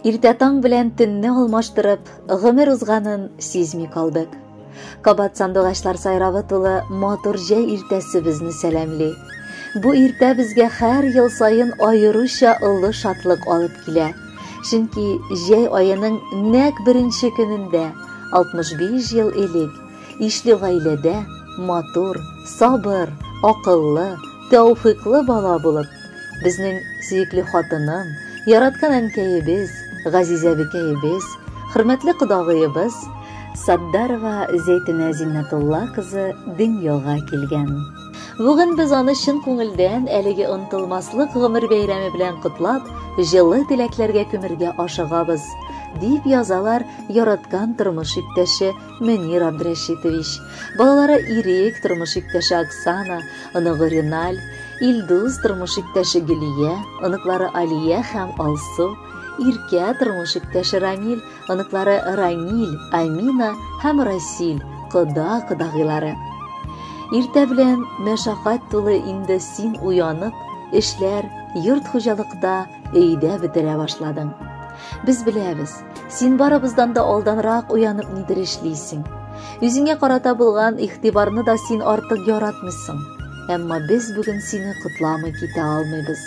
Иртә таң белән төнне алмаштырып, гомер узганын сизми калдык. Кабат сандугачлар сайравы тулы матур җәй иртәсе безне сәламли. Бу иртә безгә һәр ел саен аеруча олы шатлык алып килә. Чөнки җәй аеның нәкъ беренче көнендә, 65 ел элек, ишле гаиләдә матур, сабыр, акыллы, тәүфыйклы бала булып, безнең сөекле хатыным, яраткан әнкәебез, газиз әбекәебез, хөрмәтле кодагыебыз Саддарова Зәйтүнә Зиннәтулла кызы дөньяга килгән. Бүген без аны чын күңелдән әлеге онытылмаслык гомер бәйрәме белән котлап, җылы теләкләргә күмергә ашыгабыз, дип язалар яраткан тормыш иптәше Мөнир Абдрәшитович, балалары Ирек, тормыш иптәше Оксана, оныгы Риналь, Илдус, тормыш иптәше Гөлия, оныклары Алия һәм Алсу, Иркә, тормыш иптәше Рамил, оныклары Раниль, Амина һәм Расиль, кода кодагыйлары. Иртә белән мәшәкать тулы инде син уянып, эшләр, йорт хуҗалыкта, өйдә бетерә башладың. Без беләбез, син барыбыздан да алданрак уянып нидер эшлисең. Үзеңә карата булган игътибарны да син артык яратмыйсың. Әмма без бүген сине котламый китә алмыйбыз.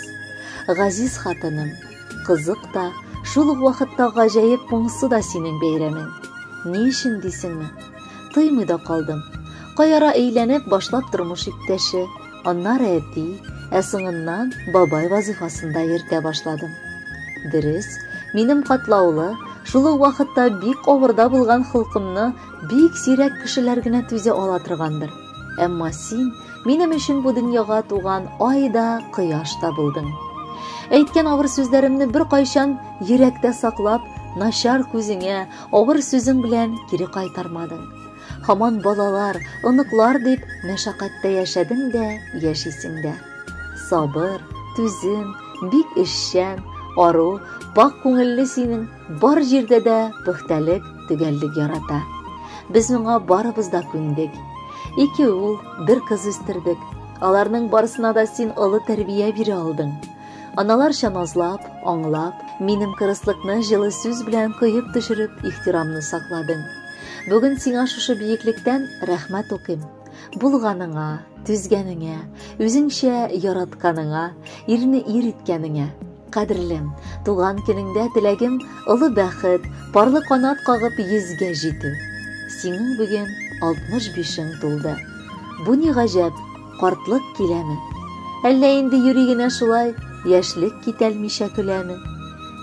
Газиз хатыным, кызык та, шул ук вакытта гаҗәеп моңсу да синең бәйрәмең. Ни өчен дисеңме? Тыймый да калдым. Каяра әйләнеп башлап тормыш иптәше, Аннары әти, ә соңыннан бабай вазыйфасын да йөртә башладым. Дөрес, минем катлаулы, шул ук вакытта бик авырда булган холкымны бик сирәк кешеләр генә түзә ала торгандыр. Әмма син минем өчен бу дөньяга туган ай да, кояш та булдың. Әйткән авыр сүзләремне беркайчан йөрәктә саклап, начар күзеңә, авыр сүзең белән кире кайтармадың. Һаман балалар, оныклар дип мәшәкатьтә яшәдең дә, яшисең дә. Сабыр, түзем, бик эшчән, ару, пак күңелле синең бар җирдә дә пөхтәлек, төгәллек ярата. Без моңа барыбыз да күндек. Ике ул, бер кыз үстердек. Аларның барысына да син олы тәрбия бирә алдың. Аналарча назлап, аңлап, минем кырыслыкны җылы сүз белән коеп төшереп, ихтирамны сакладың. Бүген сиңа шушы биеклектән рәхмәт укыйм. Булганыңа, түзгәнеңә, үзеңчә яратканыңа, ирне ир иткәнеңә. Кадерлем, туган көнеңдә теләгем олы бәхет, парлы канат кагып йөзгә җитү. Синең бүген 65-ең тулды. Бу ни гаҗәп, Картлык киләме? Әллә инде йөри генә шулай, яшьлек китәлмичә көләме?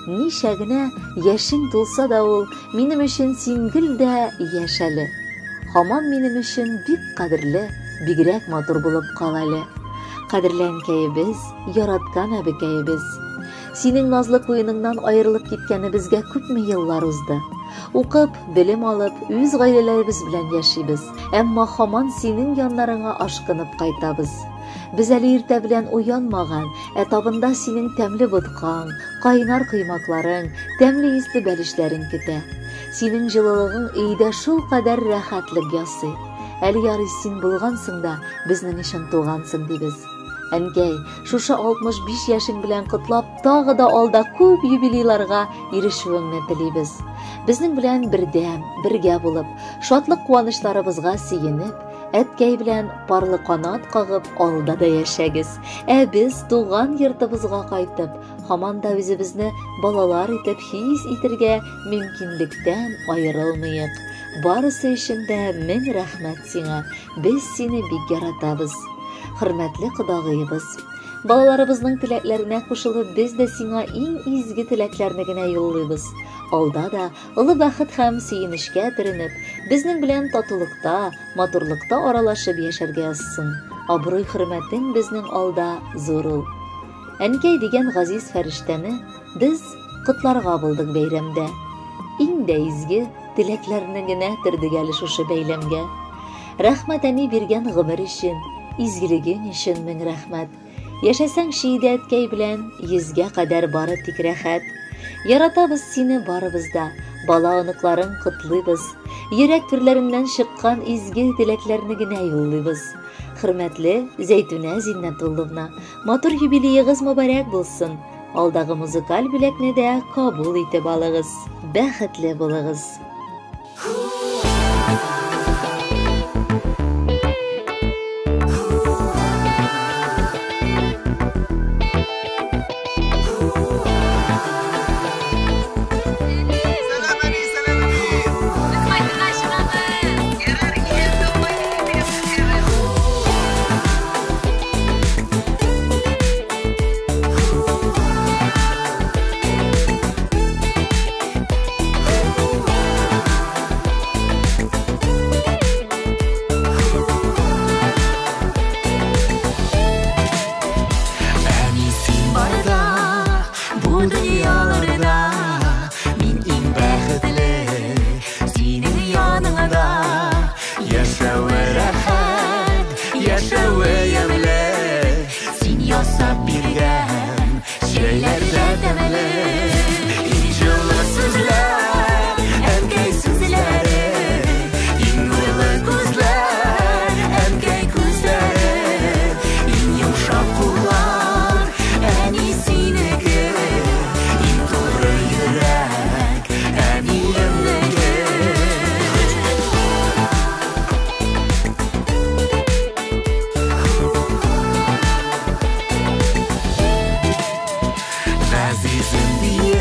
Ничә генә яшең тулса да ул, минем өчен син гел дә яшь әле. Һаман минем өчен бик кадерле, бигрәк матур булып кал әле. Кадерле әнкәебез, яраткан әбекәебез. Синең назлы куеныңнан аерылып киткәнебезгә күпме еллар узды. Укып, белем алып, үз гаиләләребез белән яшибез. Әмма һаман синең яннарыңа ашкынып кайтабыз. Без әле иртә белән уянмаган, ә табында синең тәмле боткаң, кайнар коймакларың, тәмле исле бәлешләрең көтә. Синең җылылыгың өйдә шулкадәр рәхәтлек ясый. Әле ярый син булгансың да, безнең өчен тугансың, дибез. Әнкәй, шушы 65 яшең белән котлап, тагы да алда күп юбилейларга ирешүеңне телибез. Безнең белән бердәм, бергә булып, шатлык-куанычларыбызга сөенеп, әткәй белән парлы канат кагып алда да яшәгез. Ә без туган йортыбызга кайтып, һаман да үзебезне балалар итеп хис итергә мөмкинлектән аерылмыйк. Барысы өчен дә мең рәхмәт сиңа. Без сине бик яратабыз. Хөрмәтле кодагыебыз, балаларыбызның теләкләренә кушылып, без дә сиңа иң изге теләкләрне генә юллыйбыз. Алда да олы бәхет һәм сөенечкә төренеп, безнең белән татулыкта, матурлыкта аралашып яшәргә язсын. Абруй-хөрмәтең безнең алда зур ул. Әнкәй дигән газиз фәрештәне без котларга булдык бәйрәмдә. Иң дә изге теләкләрне генә төрдек әле шушы бәйләмгә. Рәхмәт әни биргән гомер өчен, изгелегең өчен мең рәхмәт. Яшәсәң шиидә әткәй белән, йөзгә кадәр бары тик рәхәт. Яратабыз сине барыбыз да, бала оныкларың котлыйбыз. Йөрәк түрләреннән чыккан изге теләкләрне генә юллыйбыз. Хөрмәтле Зәйтүнә Зиннәтулловна, матур юбилеегыз мөбарәк булсын. Алдагы музыкаль бүләкне дә кабул итеп алыгыз. Бәхетле булыгыз! Газизем.